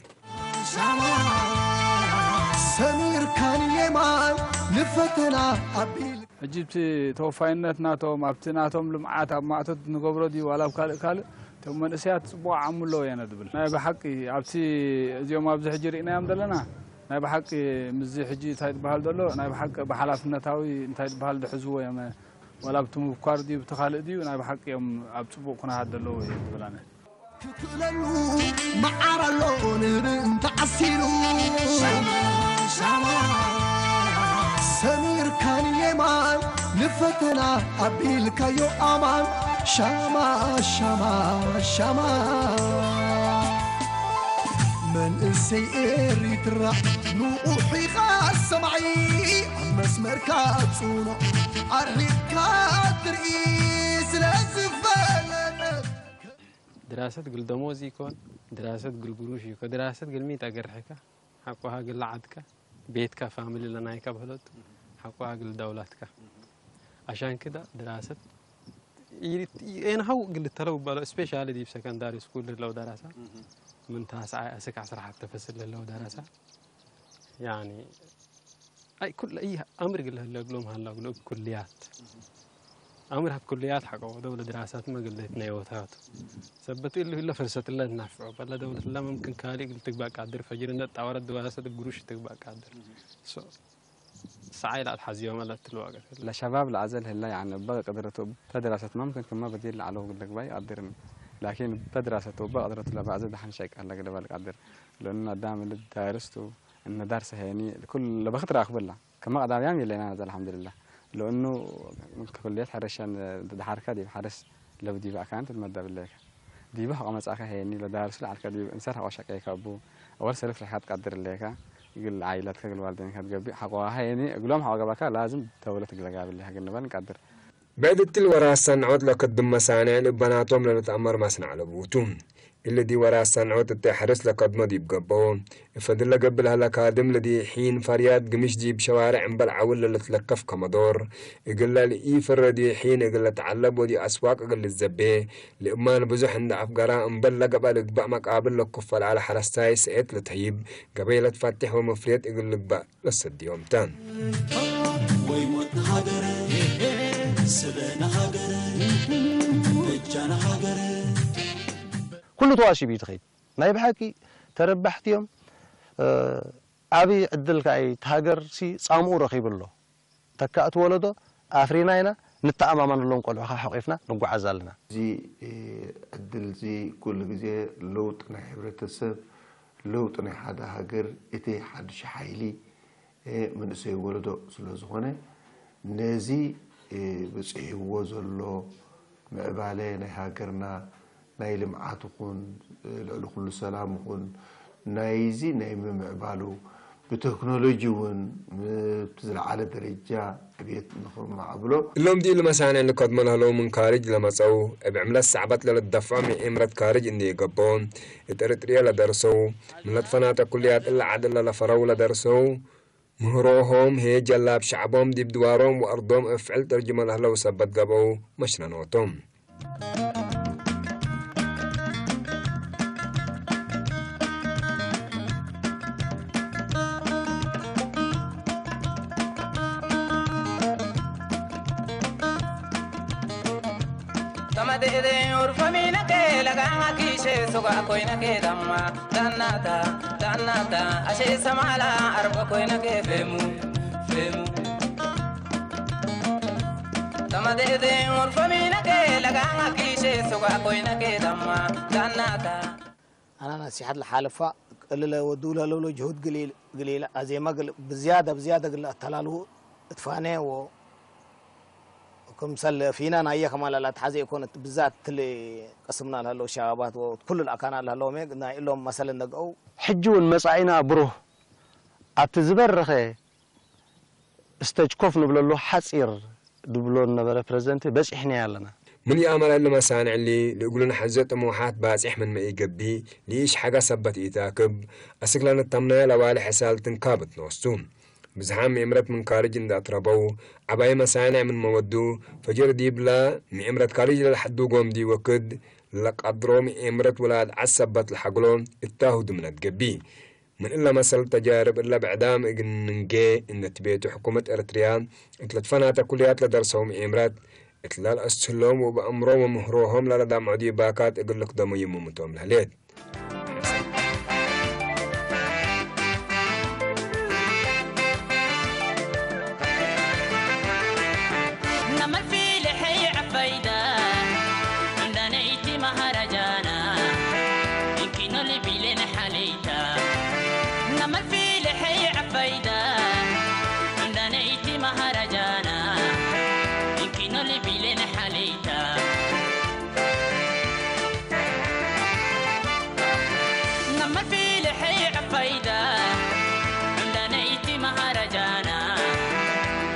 ሰሚር ካን የማን ንፈተና አቢል። ሕጂ እብቲ ተወፋይነት ናቶም፣ ኣብቲ ናቶም ልምዓት ኣብ ማእቶት ንገብሮ ድዩ ዋላ ኣብ ካልእ ካልእ፣ እቶም መንእሰያት ጽቡቕ ዓሙ ኣለዎ እየነ ዝብል። ናይ ብሓቂ ኣብቲ እዚኦም ኣብዚ ሕጂ ርኢናዮም ዘለና፣ ናይ ብሓቂ ምስዚ ሕጂ እንታይ ዝበሃል ዘሎ፣ ናይ ብሓቂ ብሓላፍነታዊ እንታይ ዝበሃል ዝሕዝዎ እዮም። ዋላ ብቲ ምብኳር ድዩ፣ ብቲ ካልእ ድዩ፣ ናይ ብሓቂ እዮም ኣብ ጽቡቕ ኩነታት ዘለዉ እዮም ዝብል ኣነ። ክትእለሉ መዓር ኣሎ ንህቢ እንተዓሲሉ። ሰሚርካን የማን ንፈተና ኣቢልካዮ ኣማን። ሻማ፣ ሻማ፣ ሻማ። መንእሰይ ኤሪትራ ንቑሕ ኢኻ ሰማዒ፣ ኣብ መስመርካ ጽኑዕ ኣርሒቕካ ትርኢ ስለ ዝፈለጠት። ድራሰት እግል ደሞዝ ኢኮን፣ ድራሰት እግል ግሩሽ ኢኮን፣ ድራሰት እግል ሚ ተገርሕከ፣ ሐቆሃ እግል ለዐድከ፣ ቤትከ ፋሚሊ ለናይከ በህለቱ፣ ሐቆሃ እግል ደውለትከ። አሻን ክደ ድራሰት ኢ-፣ ኢ-፣ ኤንሃው እግል ልተለው እበለው፣ ስፔሻሊ ዲብ ሰከንዳሪ ስኩል ለህለው ደረሰ፣ ምን ታስዓይ አስክ ዐስር ሐተ ፈስል ለህለው ደረሰ፣ ያኒ፣ አይ፣ ኩለ፣ አይ፣ አምር እግል ለህለ እግሎም ሀላ እግሉ እብ ኩልያት። አምር ሀብ ኩልያት ሐቆ ወደው ለድራሳት መ እግል ለትነዮታቱ። ሰበት እሉ ህለ ፍርሰት እለ ትናፍዖ። በለ ደውለት እለ መምክን ካሊ እግል ትግባእ ቃድር፣ ፈጅር እንደ ጣወረት ድራሰት እብ ግሩሽ ትግባእ ቃድር። ሶ፣ ሰዓይ ለአትሐዝዮም አለ እትሉ ወቅት። ለሸባብ ለአዘል ህለ፣ ያኒ፣ እበ ቅድረቱ እበ ድራሰት መምክን ክመ በዲል ለዐለው እግል ልግባእ ይቀድር። ላኪን እበ ድራሰቱ እበ ቅድረቱ ለበአዘ ደሐን ሸይ ቃለ እግል ልበል ቀድር። ለእኑ አዳም እሊ ዳርስ ቱ፣ እነ ዳርሰ ሄኒ፣ ኩል ለበክት ረአክብላ። ከመ ቀዳምያም የሌና ነዘ አልሐምድልላህ። ለእኑ ምን ከኩልየት ሐረሸን ደሐርከ ዲብ ሐርስ ለቡ ዲበ አካን ትትመደብ እሌከ። ዲቡ ሐቆ መጽአከ ሄኒ ለዳርሱ ለዐልከ ዲብ እንሰር ሐቆ ሸቄከ እቡ፣ አወል ሰልፍ ርሕቀት ትቀድር እሌከ፣ እግል ዓኢለትከ እግል ዋልዴንከ ትገብእ ሐቆ ሄኒ፣ እግሎም ሐቆ ገብአከ ላዝም ደውለት እግለ ጋብእ እሌከ እግል ንበል እንቀድር። ብዕድ እትሊ ወራት ሰንዖት ለከድም መሳኔዕ ልእበናቶም ለልትአመር መስነዕ ለቡ ቱ። እሊ ዲብ ወራት ሰንዖት እተ ሐርስ ለከድሞ ዲብ ገብኦ፣ እፈድለ ገብእ ለህለ ካድም ለዲብ ሒን ፈርያት ግምሽ ዲብ ሸዋርዕ እምበል ዐውል ለልትለከፍ ከመዶር፣ እግለ ለኢፍረ ዲብ ሒን እግል ለተዐለብ ወዲብ አስዋቅ እግል ልትዘቤ፣ ለእማን ብዙሕ እንደ አፍገራ እምበል ለገብአ ልግበእ መቃብል ለኩፈ ለዐለ ሐረስታይ ሰኤት ለተህይብ፣ ገበይ ለትፈቴሕ ወመፍርየት እግል ልግበእ ለሰድዮም ተ። ወይ ሞት ንሃገር፣ ስለ ንሃገር፣ እጃ ንሃገር። ኩሉ ተዋሲቡ እዩ ትኸይድ። ናይ ብሓቂ ተረባሕቲ እዮም። እ፣ ዓቢ ዕድል ከኣ እዩ። እቲ ሃገርሲ ጻምኡ ረኺቡ ኣሎ። ተካእቲ ወለዶ ኣፍሪና ኢና፣ ንተኣማመነሎም ቆልዑ ከኣ ሐቂፍና ንጓዓዝ ኣለና። እዚ፣ እ፣ ዕድል እዚ ኩሉ ግዜ ለውጥ ናይ ሕብረተሰብ፣ ለውጥ ናይ ሓደ ሃገር፣ እቲ ሓድሽ ሓይሊ፣ እ፣ መንእሰይ ወለዶ ስለ ዝኾነ፣ ነዚ፣ እ፣ በጺሕዎ ዘሎ ምዕባለ ናይ ሃገርና፣ ናይ ልምዓት ይኹን፣ ልዕሊ ኩሉ ሰላም ይኹን፣ ናይዚ ናይ ምምዕባሉ፣ ብቴክኖሎጂ እውን፣ ም-፣ ብዝለዓለ ደረጃ ዕብየት ንኽማዕብሎ። እሎም ዲብ መሳንዕ ልከድሞ ለህለው ምን ካርጅ ለመጸው፣ እብ ዕምለት ሰዕበት ለልትደፈዖ ምዒምረት ካርጅ እንዴ ገብኦ፣ እት ኤረትርየ ለደርሰው፣ ምን ለትፈናተ ኩልያት እለ ዐድ እለ ለፈረው ለደርሰው፣ ምህሮሆም ህዬ ጀላብ ሸዕቦም ዲብ ድዋሮም ወአርዶም እብ ፍዕል ተርጅመ ለህለው ሰበት ገብአው መሽነኖቶም። ተመዴዴ ኡርፈሚነኬ ለጋማ ኪሼ ሱጋ ኮይነኬ ደማ ዳናታ ዳናታ አሼ ሰማላ አርበ ኮይነኬ ፌሙ ፌሙ ተመዴዴ ኡርፈሚነኬ ለጋማ ኪሼ ሱጋ ኮይነኬ ደማ ዳናታ። አነ ነሲሐት ለሓልፋ እሊ ለወዱ ለህለው ጅሁድ ግሌ፣ ግሌ ለአዜመ ግል ብዝያደ፣ ብዝያደ ግል አተላልሁ እትፋኔ ወ ክምሰል ፊነ ናየ ከማን ለለአትሐዜ ኢኮን፣ እት ብዛት እትሊ ቅስምና ለህለው ሸባባት ወኩሉ ለአካናት ለህለውሜ ናይ እሎም መሰል እንገአው። ሕጂ እውን መጻኢና ብሩህ፣ አቲ ዝበረኸ ስተጅኮፍ ንብለሉ ሐጺር ድብሎ ነበረ ፕረዚደንት በጺሕነ ያለና። ምን ይአመረ እሊ መሳንዕ እሊ፣ ለእግሉ ነሐዜ ጥሙሓት ባጼሕ ምንመ ኢገብእ፣ ለኢሽ ሐገ ሰበት ኢታክብ፣ አስክ ለንተምነየ ለዋሊ ሕሳል ትንካብ ትኖሱ። ብዝሓም ምዕምረት ምን ካርጅ እንዴ አትረበው፣ ዐባይ መሳንዕ ምንመ ወዱ፣ ፈጅር ዲብለ ምዕምረት ካርጅ ለለሐዱጎም ዲ ወክድ፣ ለቀድሮ ምዕምረት ውላድ ዐድ ሰበት ለሐግሎ እታሁ ድምነት ገብእ። ምን እለ መሰል ተጃርብ እለ ብዕዳም እግል ንንጌ እንዴ ትቤቱ ሕኩመት ኤረትርያ፣ እት ለትፈናተ ኩልያት ለደርሰው ምዒምረት፣ እት ለለአስትህሎም ወእብ አእምሮም ወምህሮሆም ለለዳምዖ ዲባካት እግል ልክደሙ ይምሙ ቶም ለህሌት። ነመልፊ ለሐይ ዐፈይደ እንዳ ነይቲ መሃረጃና እንኪኖ ልቢሌን ሐለይታ። ነመልፊ ለሐይ ዐፈይደ እንዳ ነይቲ መሃረጃና እንኪኖ ልቢሌን ሐለይታ። ነመልፊ ለሐይ ዐፈይደ እንዳ ነይቲ መሃረጃና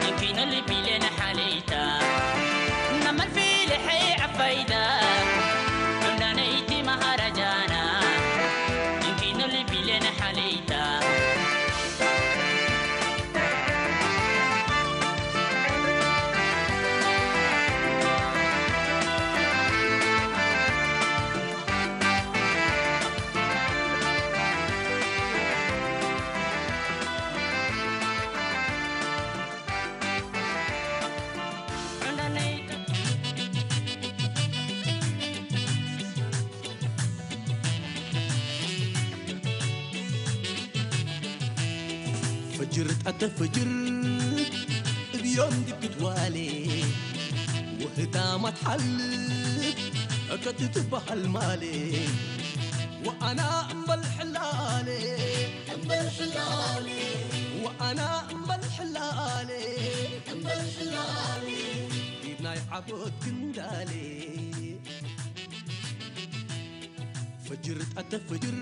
እንኪኖ ልቢሌን ሐለይታ። ነመልፊ ለሐይ ዐፈይደ እንዳ ነይቲ መሃረጃና እንኪኖ ልቢሌን ሐለይታ። ፈጅር ጣተ ፈጅር እብ ዮም ዲብ ክትዋሌ ወህታማት ሐልፍ እከ ትትበሀል ማሌ ወአና እምበል ሕላሌ እምበል ሕላሌ ወአና እምበል ሕላሌ እምበል ሕላሌ ዲብ ናይ ዐቦት ግንዳሌ ፈጅር ጠደ ፈጅር